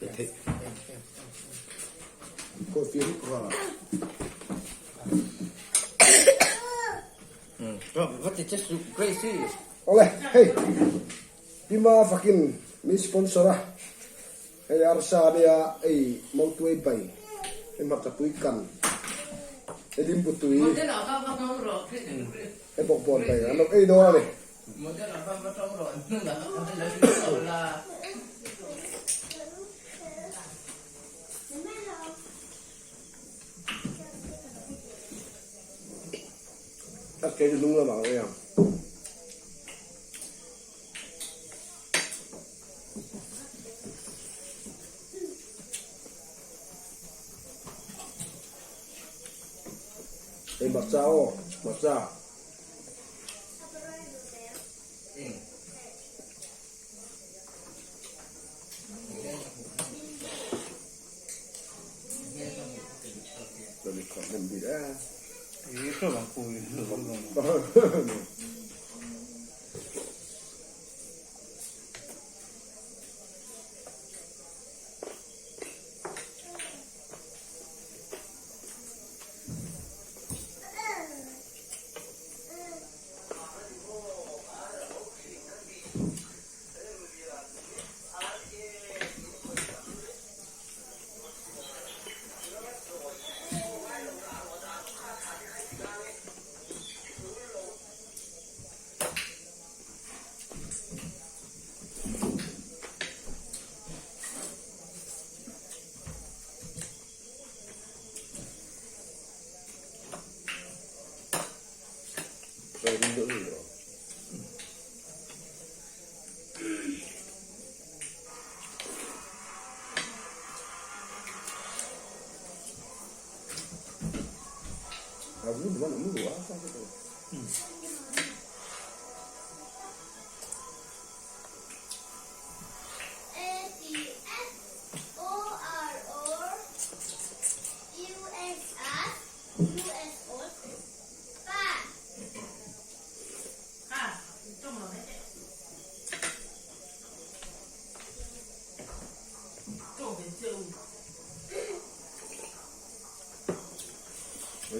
Theih. Coffee ruk ra. Awle hei Pima fakin min sponsor a hei arsa ania ei mautuai bai hei hmarchapui kan hei limbu tui hei bawkbawn bai an lo ei dawn a ni. A ke chu hnung lamah ka ei ang. Hei hmarcha aw, hmarcha.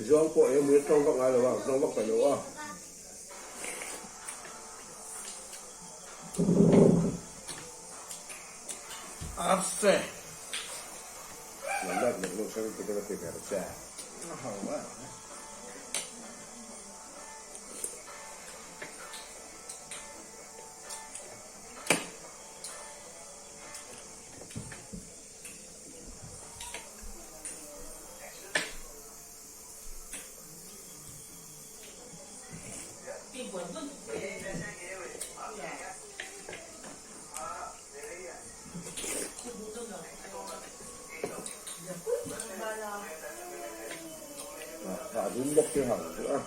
Zawng pawh eng emaw tawng vak ngai lo a, tawng vak peih lo a. Arse. Lam lak lek lek sang te ka ti ber che. A ho a. A dum bawk te hang chu a.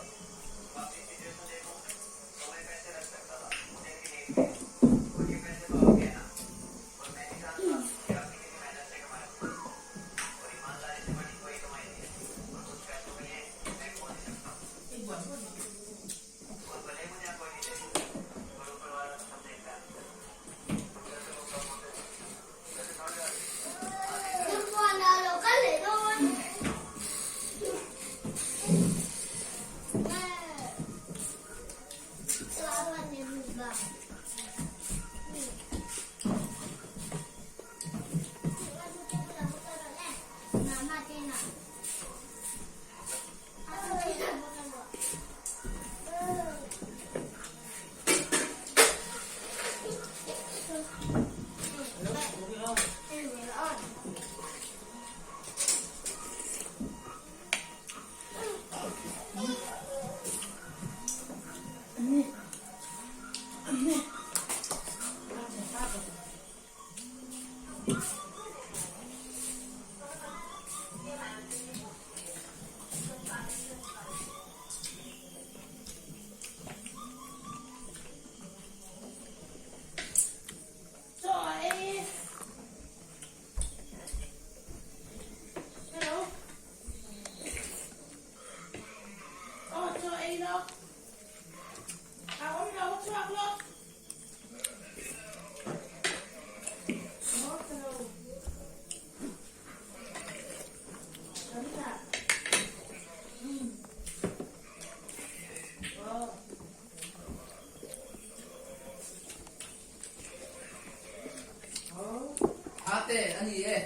te a ni e.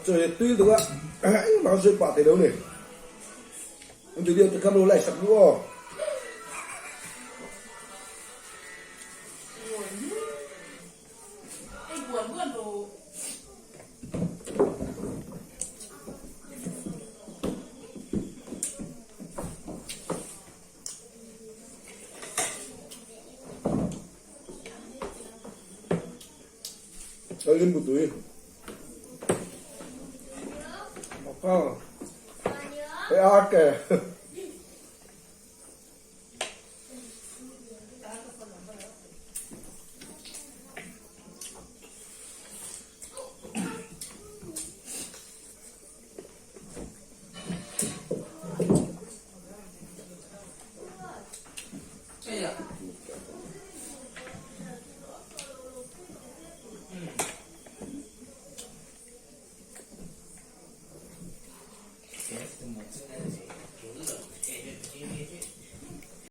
Chawi tui duh a engmah an sawi pah thei lo ni. An video te kha lo like sak duh aw. Limbu tui. Hei a ke.